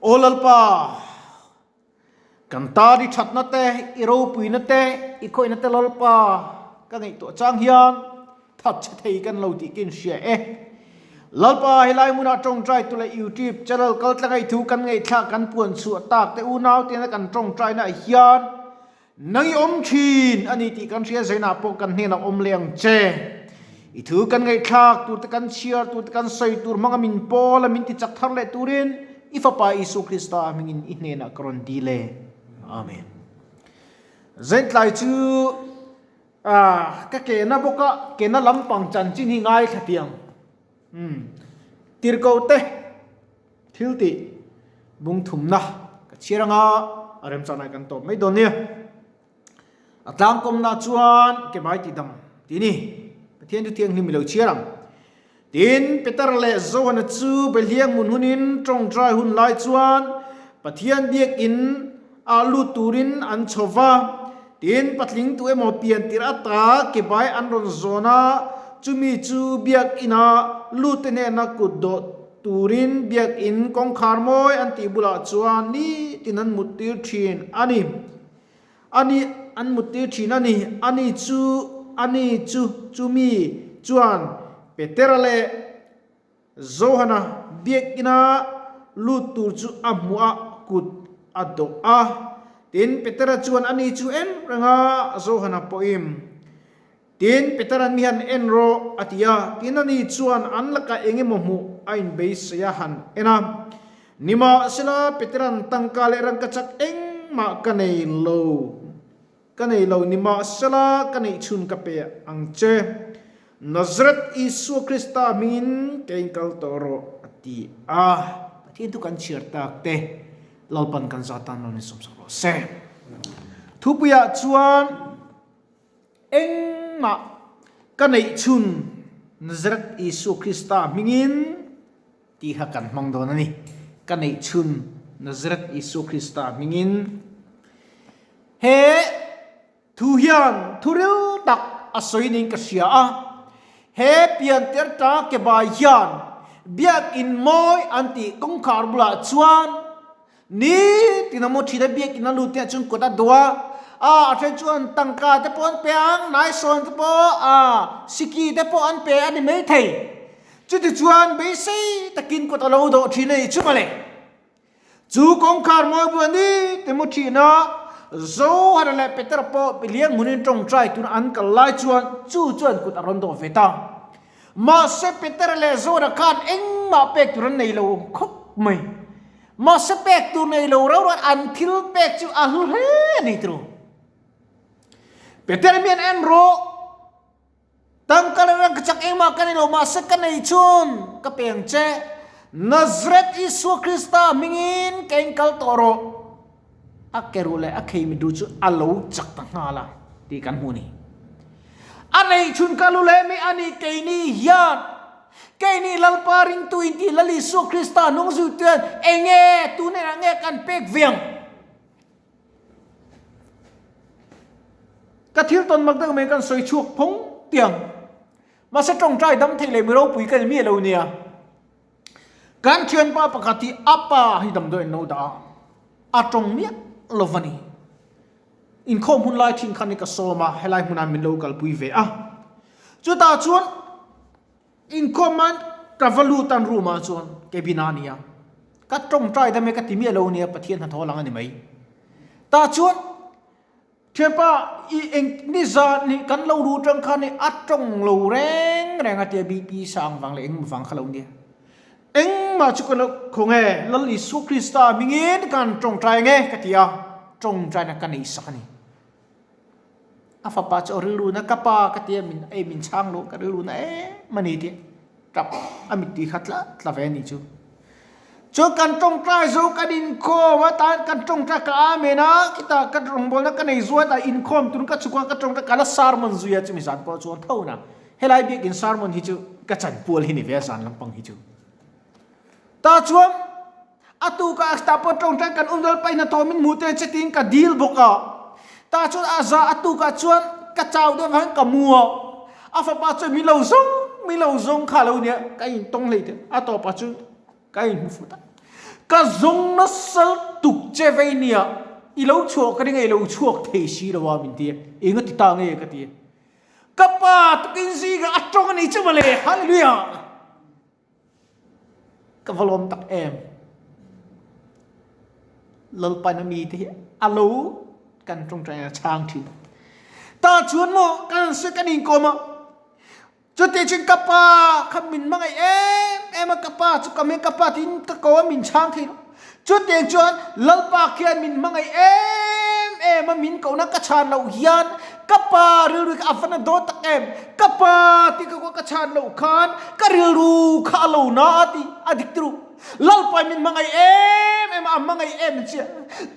Aw Lalpa, kan tan i thatna te, i ropuina te, i khawihna te Lalpa ka ngaihtuah chang hian that chhe thei kan lo tih ka inhria e. Lalpa, helai hmunah tawngtai tu leh YouTube channel kaltlang ei thu kan ngaihthlak kan puan chhuah tak te unau tena kan tawngtaina ah hian Nang i awm thin a ni tih kan hria zainah pawh kan hnenah awm leh ang che. I thu kan ngaihthlak tur te kan chhiar tur te kan sawi tur hmanga min pawl a min ti chak thar leh turin i Fapa Isua Krista hmingin i hnenah ka rawn dil e. Amen. Zaintlai chu ka kehna bawka kehna lampang chanchin hi ngaithla tiang. Umm. Tirhkoh te thil tih bung thumna ka chhiar anga a remchang lai kan tawp mai dawn nia. A tlangkawmna chuan ke bai tih dam tih ni. Pathian chu thianghlim i lo chhiar ang. Tin, Peter leh Johana chu Behliang hmun hunin tawngtai hun lai chuan Pathian biakin ah lut turin an chho va. Tin, patling tu emaw pian tirh ata ke bai an rawn zawn a, chumi chu biakina lut te hnena kut dawh turin biakin kawngkhar mawi an tih bulah chuan nitin an mut tir thin a ni. Ani an mut tir thin a ni. Ani chu, ani chu, chumi chuan Petera leh Johana biakina lut tur chu a hmuh a, kut a dawh a. Tin, Petera chuan ani chu en reng a, Johana pawhin, Tin, Petera'n mi han en rawh, a ti a. Tin, ani chuan an lakah eng emaw hmuh a inbeisei a han en a. Nimahsela, Petera'n tangka leh rangkachak engmah ka nei lo. Ka nei lo, nimahsela ka neih chhun ka pe ang che. Nazareth Isua Krista hmingin ka inkal tawh rawh, a ti a. Pathian thu kan chhiar tak te Lalpan kan za tan lo ni sawmsak rawh se. Thupuiah chuan engmah ka neih chhun Nazareth Isua Krista hmingin tih kha kan hmang dawn a ni. Ka neih chhun Nazareth Isua Krista hmingin. He thu hian thu ril tak a sawi niin ka hria a. He piantir ta ke bai hian biakin mawi an tih kawngkhar bulah chuan nitin a mu thin a, biakin a lut te ah chuan kut a duh a, a a then chuan tangka te pawh an pe ang, naisawn te pawh a siki te pawh an pe a ni maithei. Chutichuan beisei takin kut a lo dawh thin a ni chu mawle. Chu kawngkhar mawi bulah ni te mu thin a, Johana leh Petera pawh Piliang hmunin tawngtai tuna an kal lai chuan chu chuan kut a rawn dawh ve ta. Mahse Petera leh Johana khan engmah pek tur an nei lo khawp mai. Mahse pek tur nei lo rau ruan an thil pek chu a hlu hle a ni tiro. Petera mian en rawh. Tangka leh rang ka chak engmah ka nei lo, mahse ka nei chun ka pe ang che. Nazareth Isua Krista hmingin ka inkal tawh rawh. A ke ruh leh a khei midu chu a lo chak ta nghal a tih kan hmu a ni. A nei chhun ka lu leh mi a ni keini hian keini Lalpa ringtu inti Lal Isua Krista hnung zuituan enge tunenah nge kan pek ve ang? Ka thil tawn mak deuh mai kan sawi chhuak phawng tiang. Mahse tawngtai dam thei leh mi ropui ka ni miah lo nia. Kan thianpa pakhat hi a pa hi damdawi an lo dah a, a tawng miah lo va ni. Inkhawm hun lai thin khan hi ka sawm a, helai hmunah min lo kalpui ve a. Chutah chuan Inkhawm man ka va lut an room ah chuan cabin ah ania ka tawngtai dam e ka ti miah lo ania Pathian hnathawh lang a ni mai. Tah chuan thianpa i eng ni zan hi kan lo luh tang khan i a tawng lo reng reng a tia BP sang vang leh engemaw vang kha lo nia. Engmah chu ka lo khaw nge Lal Isua Krista hmingin kan tawngtai nge ka ti a tawngtaina ka neih sak a ni. A fapa chu a rilru na ka pa ka tia min ei min chhang lo ka rilru na em a ni tih tap a mittui kha tla tla ve a ni chu. Chuan kan tawngtai zo kan inkhawm a tan kan tawngtai ka amen a khitah ka rawngbawlna ka nei zuat a inkhawm tur ka chhuk a ka tawngtai ka la sermon zui a chumi zan pawh chuan tho na helai biakin sermon hi chu ka chanpual hi ni ve a zan lampang hi chu. Tah chuan A tukah a tah pawh tawngtai kan um dal paih hnathawh min hmuh te che tiin ka dil bawk a. Tah chuan a za a tukah chuan ka chau deuh vangin ka mu a. A fapa chuan min lo zawng min lo zawng kha lo nia ka intawng hlei te a tawpah chuan ka inhmu fuh ta. Ka zawng nasa lutuk che vei nia, i lo chhuah ka ring a i lo chhuak thei si lo a min ti a, eng a ti ta nge ka ti a. Ka pa tukin zingah a tawng a ni chu mawle, Hallelujah! Ka va lawm tak em. Lalpaina mite hi a lo kan tawngtai a chhang thin. Ta chuan maw kan se kan inkawm a. Chuti chin ka pa kha min hmangaih em em a, ka pa chu ka hming ka pa tiin ka ko a min chhang thei lo. Chutiang chuan Lalpa khian min hmangaih em em a, min kohna ka chhan loh hian ka pa rilru kha a va na dawn tak em? Ka pa tih ka ka chhan loh khan ka rilru kha a lo na a ti a dik turu. Lalpa min hmangaih em em a, a hmangaih em chiah.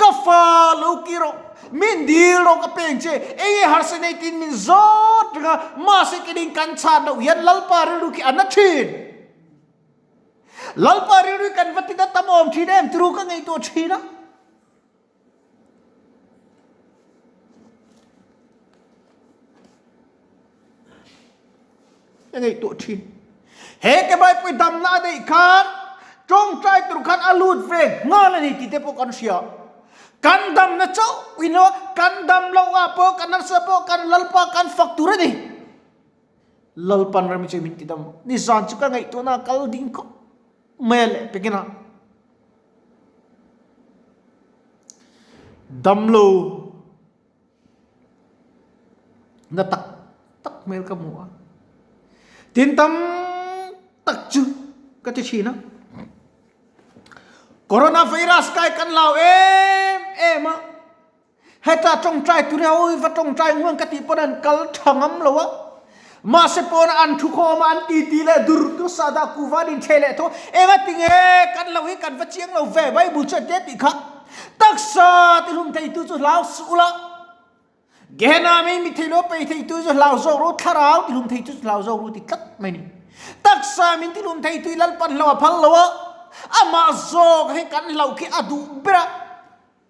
Ka fa lo ki rawh, min dil rawh ka peng che, eng nge harsa nei tiin min zawt reng a, mahse kenin kan chhan loh hian Lalpa rilru khi a na thin. Lalpa rilru kan va tina tam awm thin em turu ka ngaihtuah thin a. Ka ngaihtuah thin. He ke Baipui damna a neih khan tawngtai tur khan a lut ve nghal a ni tih te pawh kan hria. Kan damna chauh in kan dam loh ah pawh kan harsa pawh kan Lalpa kan fak tur a ni. Lalpan ram chu min ti dam. Nizan chu ka ngaihtuahna a kal ding khawp mai a leh pekin a. Damlo na tak tak hmel ka hmu a. Tin tam tak chu ka ti thin a. Coronavirus kai kan lau em em a. Heta tawngtai tur hi awi va tawngtai nguang ka tih pawn an kal tha ngam lo a, mahse pawna an thu khawm a an titi leh dur dur sahdah kuhva an inchhe leh tho, engati nge kan lo hi kan va chiang lo ve Bible chuan te tih kha taksa ti hlum theitu chu hlau suh ula, Gehenna mi mi theilo pei theitu chu hlau zawk ru, thlarau ti hlum theitu chu hlau zawk ru ti tlat mai ni. Taksa min ti hlum theitu hi Lalpan hlau a phal lo a, amah zawk hi kan hlauh khi a duh ber a.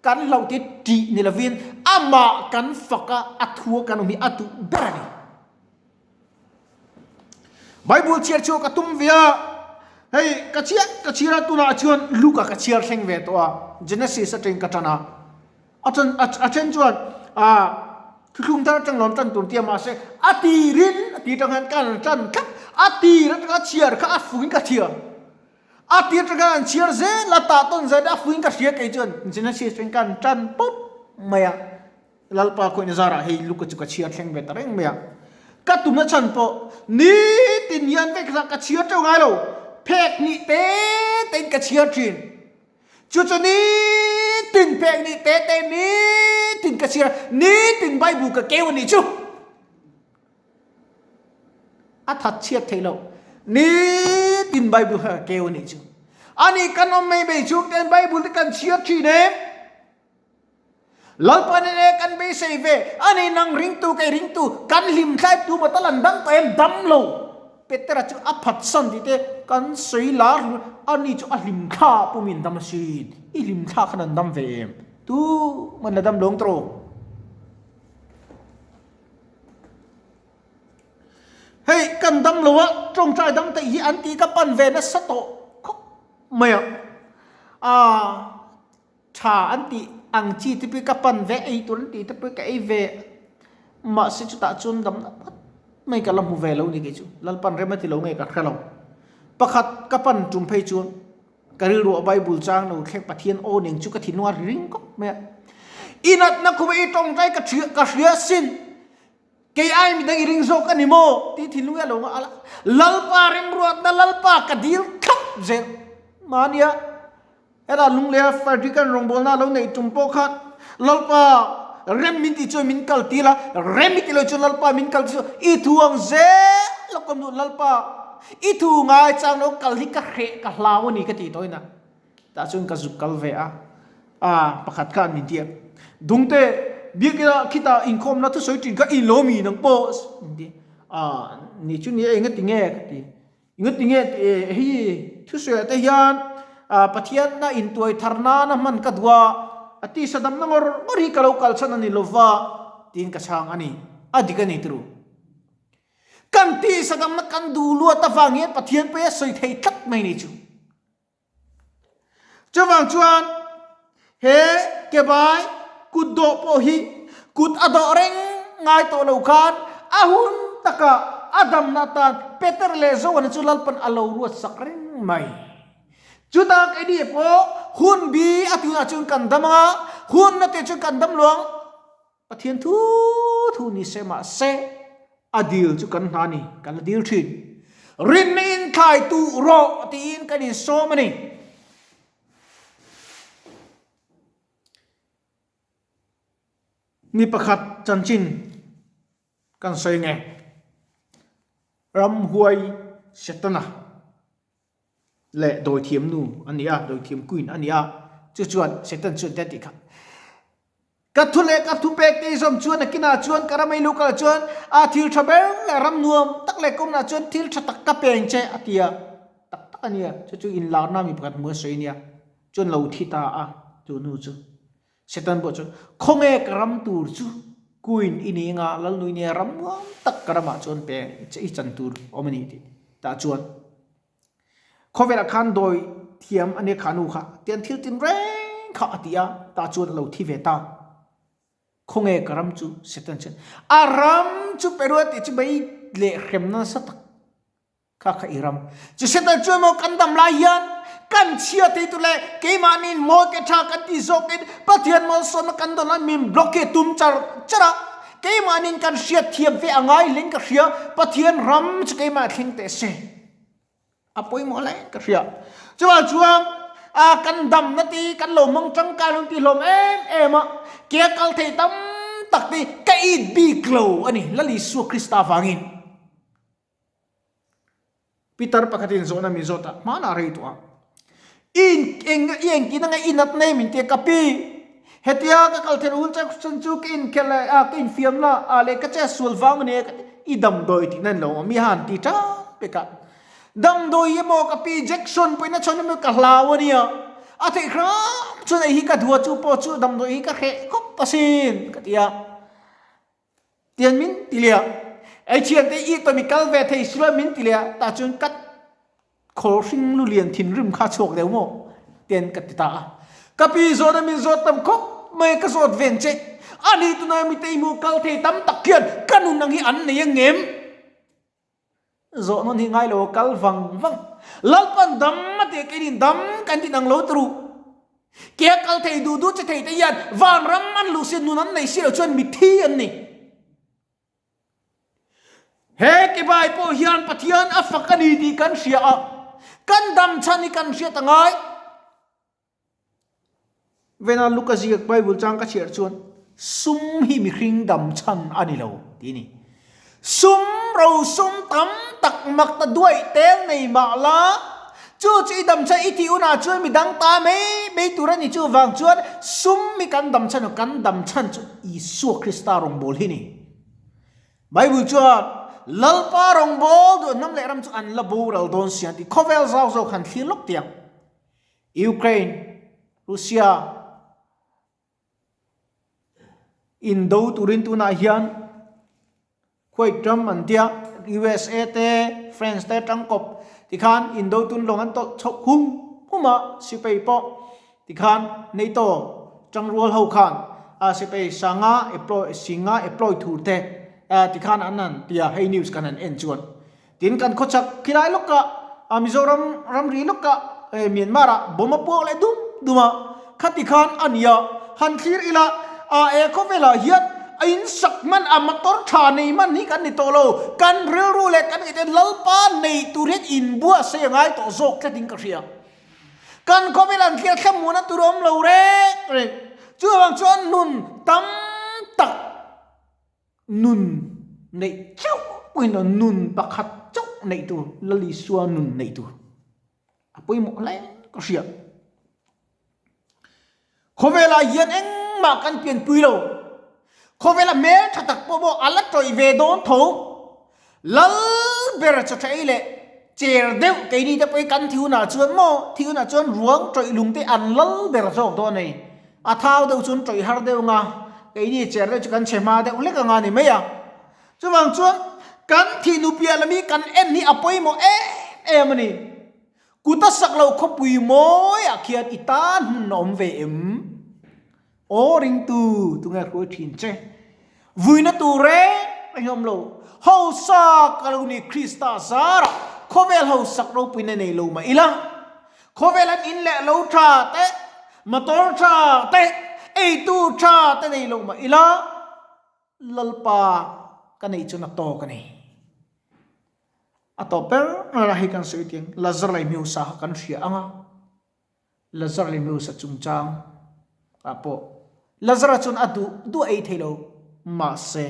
Kan hlauhte tih ni lovin amah kan fak a, a thu a kan awm hi a duh ber a ni. Bible chhiar chhuah ka tum ve a, hei ka chhiar ka chhiar a tunah chuan Luka ka chhiar thleng ve tawh a, Genesis atangin ka tan a, a then a then chuan ah thuthlung thar atang lawm tan tur tia mahse a tirin a ti tang hian ka han tan tlat, a tir atanga chhiar kha a fuin ka chhiar. A tir tanga an chhiar zel a, tah tawn zan a fuin ka hria kei chuan Genesis atangin ka han tan pawp mai a, Lalpa khawihna zarah hei Luka chu ka chhiar thleng ve ta reng mai a. Ka tumna chhan pawh nitin hian vek kha ka chhiar teuh ngai lo, phek hnih te tein ka chhiar thin. Chu chu nitin phek hnih te te nitin ka chhiar a, nitin Bible ka keu a nih chu. A that chhiat theih loh. Nitin Bible kha ka keu a nih chu. Ani kan awm mai mai chhung ten Bible te kan chhiar thin em? Lalpa nen e kan beisei ve. Ani nang ringtu kei ringtu kan hlim thlai tu maw tal an dang tawh em? Dam lo. Petera chu a phatsan tih te kan sawi lar hlur. Ani chu a hlim thla pumin dam asin. I hlim thla khan an dam ve em? Tu man la dam lawng tawh. Hei kan dam lo a, tawngtai dam te hi an tih ka pan ve nasa tawh khawp mai a. Aa tha an tih ang chi te pawh ka pan ve, ei tur an tih te pawh ka ei ve. Mahse chutah chuan dam na phat mai ka la hmu ve lo ni kei chu. Lalpan rem a ti lo nge ka hre lo. Pakhat ka pan tum phei chuan. Ka rilru a Bible chang lo thleng Pathian aw nen chu ka thinlung a ring khawp mai a. I natna khum i tawngtai ka hria ka hria sin. Kei ai midang i ring zawk a ni maw? Tih thinlung hi a lo ngah a. Lalpa remruatna Lalpa ka dil thlap zel. Mahnia hetah Lungleia Frederick-a'n rawngbawlna a lo neih tum pawh khan Lalpa rem min tih chuan min kal tir a, rem i ti lo chuan Lalpa min kal tir chu i thu ang zel a kawm duh Lalpa. I thu ngai chang lo kal hi ka hreh ka hlau a ni ka tih tawhin a, tah chuan ka zuk kal ve a, a pakhat khan min ti a, Dungte, biakina khitah inkhawmna thusawi ṭin kha i lo mi nang pawh min ti a, ni chu ni e engati nge ka ti, engati nge hei thusawiah te hian Pathianna intuai thar nana hman ka duh a, a tisa damna ngawr ngawr hi ka lo kal chhan a ni lova tiin ka chhang a ni, a dik a ni turu. Kan tisa damna kan duh luat avang hian Pathian pawh hi a sawi thei tlat mai ni chu. Chuvang chuan he kebai kut dawh pawh hi kut a dawh reng ngai tawh lo khan a hun takah a damna atan Peter leh Joana chu Lalpan a lo ruat sak reng mai. Chutah keini pawh hun bi a tunah chuan kan dam a, hun na te chuan kan dam lo ang. Pathian thu thu ni se mahse a dil chu kan hna ni, kan la dil thin. Rinna in thlai tuh rawh tiin kan insawm a ni. Mi pakhat chanchin kan sawi nge? Ramhuai Setana leh dawithiam nu a ni a, dawithiam queen a ni a, chu chuan Satan chuan te a tih kha. Ka thu leh ka thupek te i zawm chuan nakinah chuan ka ram ei luh kalah chuan a thil tha ber leh ram nuam tak leh kawmnah chuan thil tha tak ka peng che a ti a, tak tak a nia, chu chu inlarna mi pakhat hmu a sawi a nia, chuan lo thi ta a chu nu chu. Satan pawh chuan khawnge ka ram tur chu queen i ni anga lalnu i nia ram nuam tak ka ramah chuan peng i chan tur awm a ni tih tah chuan Khawvelah khan dawi thiam a nia kha nu kha tian thil tin reng kha a ti a, tah chuan a lo thi ve ta. Khawnge ka ram chu Satan chuan a ram chu pe ruat tih chu mai leh hremna nasa tak kha kha i ram chu Satan chuan maw kan dam lai hian kan chhia thei tur leh keimahni mawi ke tha kan tih zawkin Pathian malsawmna kan dawn lai min block hi a tum char char a, keimahni kan hriat thiam ve a ngai hleng ka hria Pathian ram chu keimah thleng teh se. A pawimawh hle ka hria. Chuvang chuan a kan damna te kan lo hmang tangkai lo tih hlawm em em a, ke a kal thei tam tak te ka it bik lo a ni Lal Isua Krista vangin. Pitar pakhatin zawhna min zawt a, hmanah rei tawh a. I eng i engtin anga i nat nei min ti a ka pi. Hetia ka kal theih hun chak chhan chu ka inkhel leh a ka infiam la a leh ka che sual vang a ni a ka ti. I damdawi tih na ni lo mi han ti tan pek a. Damdawi emaw ka pi injection pawhin a chhawn emaw ka hlau a nia. A theih hram chuan ei hi ka duh a chu pawh chu damdawi hi ka hreh khawp asin ka ti a. Tian min ti leh a. Ei thiante i tawmi kal ve thei silo min ti leh a tah chuan ka Khawl hring lu lian thinrim kha chhuak deuh maw? Tian ka ti ta a. Ka pi zawt a min zawt tam khawp mai ka zawt ven che. A ni tunai mi te i hmuh kal thei tam tak hian ka nun ang hi an nei ang em? Zawh nawn hi ngai lo a kal vang vang. Lalpan dam a tih keinin dam kan tin ang lo ta ruh. Ke a kal thei duh duh che thei te hian vanram an luh si nun an nei si lo chuan mithi an ni. He kebai pawh hian Pathian a fak a ni tih kan hria a, kan dam chhan hi kan hriat a ngai. Vena Luka ziak Bible chang ka chhiar chuan sum hi mihring dam chhan a ni lo tih a ni. Sum ro sum tam tak mak ta duaih tel nei mah la, chu chu i dam chhan i tih hunah chuan midang ta mai mai tur a ni. Chuvang chuan sum hi kan dam chhan lo, kan dam chhan chu Isua Krista rawngbâwl hi a ni. Bible chuan, Lalpa rawngbâwl duh hnam leh ram chu an la boral dâwn si an ti. Khawvêl zau zawk han thlir lawk tiang. Ukraine, Russia indo turin tunah hian Kuwait ram an tia, USA te, France te tangkawp tikhan indo tun lawng an tawlh chhoh hum hum a, sipai pawh tikhan NATO tangrual ho khan a sipai sanga eploy singa eploy thur te tikhan an han tia hei news kan han en chuan. Tin kan khawchak khilai lawkah a Mizoram ramri lawkah eh Myanmar ah bomb a puak leh dum dum a, khati khan a nia han thlir ila a eh khawvelah hian a in sak hman a motor tha nei hman hi kan ni tawh lo, kan rilru leh kan ngaihtuah Lalpa nei tur hian inbuatsaih a ngai tawh zawk tlatin ka hria. Kan khawvel an thlir thlamuana tur a awm lo reng reng, chuvang chuan nun tam tak Nun neih chauh pawhin a nun pakhat chauh neih tur, Lal Isua nun neih tur a pawimawh hle ka hria. Khawvelah hian engmah kan pianpui lo. Khawvela hmel tha tak pawh maw a la tawih ve dawn tho. Lal ber chaw tha ei leh cher deuh keini te pawhin kan thi hunah chuan maw thi hunah chuan ruang tawih lung te an lal ber zawk dawn a ni. A thau deuh chuan tawih har deuh anga keini cher deuh chu kan chhe hma deuh hlek anga ni mai a. Chuvang chuan kan thih nupiah lam hi kan en hi a pawimawh em em a ni. Kut a sak loh khawpui mawiah khian i tan hmun a awm ve em? Aw ringtu, tunge hruai thin che? Vuina tur reng reng hi awm lo. Hausa ka lo ni Krista zarah khawvel hausak ropuina nei lo mah ila, khawvel an in leh lo tha te, motor tha te, eitur tha te nei lo mah ila, Lalpa ka neih chuan a tawk a ni. A tawp ber ber a hei kan sawi tiang Lazar leh Hmiusa kha kan hria ang a, Lazar leh Hmiusa chungchang ah pawh Lazara chuan a duh duh ei thei lo mahse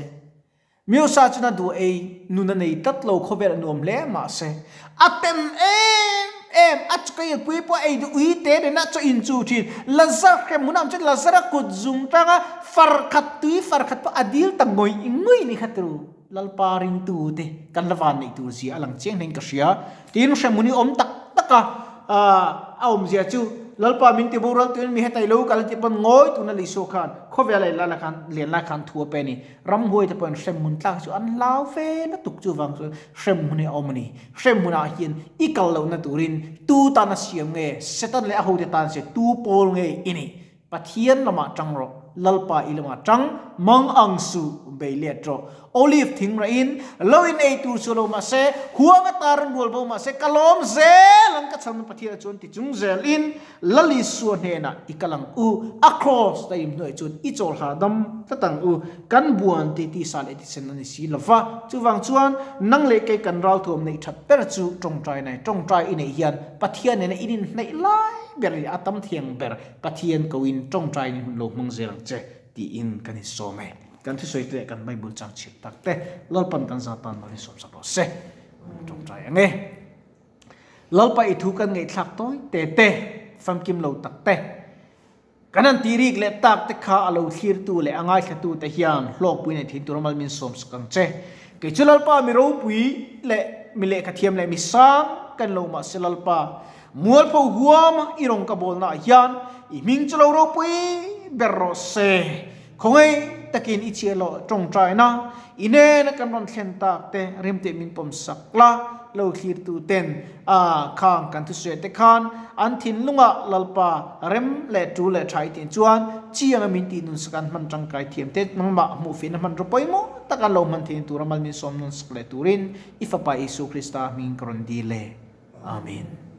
Hmiusa chuan a duh ei nun a nei tlat lo khawvel a nuam hle mahse a tem em em a chaw pawh ei duh ui te nena chaw in chu thin Lazar hrem hunah chuan Lazara kut zung tanga far khat tui far khat pawh a dil ta ngawih ngawih ni kha turu. Lalpa ringtu te kan la van neih tur zia a lang chiang hlein ka hria. Tin, hremhmun hi awm tak tak a, a awmzia chu Lalpa min ti boral tuin mi hetai lo kal a tih pawn ngawi tuna Lisua khan khawvel a inlai lai khan lian lai khan thu a pe a ni. Ramhuai te pawhin hremhmun tlak chu an hlau fe lutuk chuvang chuan hremhmun hi a awm a ni. Hremhmunah hian i kal lohna turin tu tan a siam nge, Satan leh a hote tan se tu pawl nge i nih? Pathian lamah tang rawh, Lalpa i lamah tang, mang ang suh, bei let rawh. Olive thing rahin, lo in ei tur chu lo mah se, huang a tar an rual bo mah se, ka lawm zel ang ka chhan Pathian a chuan ti chung zel in, Lal Isua hnenah i kal ang u, a kraws daim hnuaiah chuan i chawl hahdam tlat ang u, kan buan ti tisa leh tisen a ni si lo va. Chuvang chuan, nang leh kei kan ralthuam neih that ber chu tawngtai nei, tawngtai i neih hian Pathian nena in inhnaih lai ber leh a tam thiang ber Pathian koin tawngtainin hun lo hmang zel ang che tiin kan insawm e. Kan thusawi te leh kan Bible chang chhiat tak te Lalpan kan za tan mal insawm sak rawh se. Tawngtai ang e. Lalpa i thu kan ngaihthlak tawi te te, famkim lo tak te, kan han tih rik leh tak te kha a lo thlirtu leh a ngaithlatu te hian hlawkpui nei thin tur a mal min sawm sak ang che. Kei chu Lalpa mi ropui leh mi lehkha thiam leh mi sang kan lo mahse Lalpa Mualpho huam i rawn ka bawlnaah hian i hming chu lo ropui ber rawh se. Khawngaih takin i chhiah loh tawngtaina i hnena kan rawn thlen tak te rimteh min pawm sak la, lo thlirtu ten a khang kan thusawi te khan an thinlungah Lalpa rem leh tul leh tha i tih chuan chianga min tih nun sak an hman tangkai thiam te nangmah hmuhfihna hmanraw pawimawh tak an lo hman theihna tura mal min sawm nawn sak leh turin i Fapa Isua Krista hming ka rawn dil e. Amen.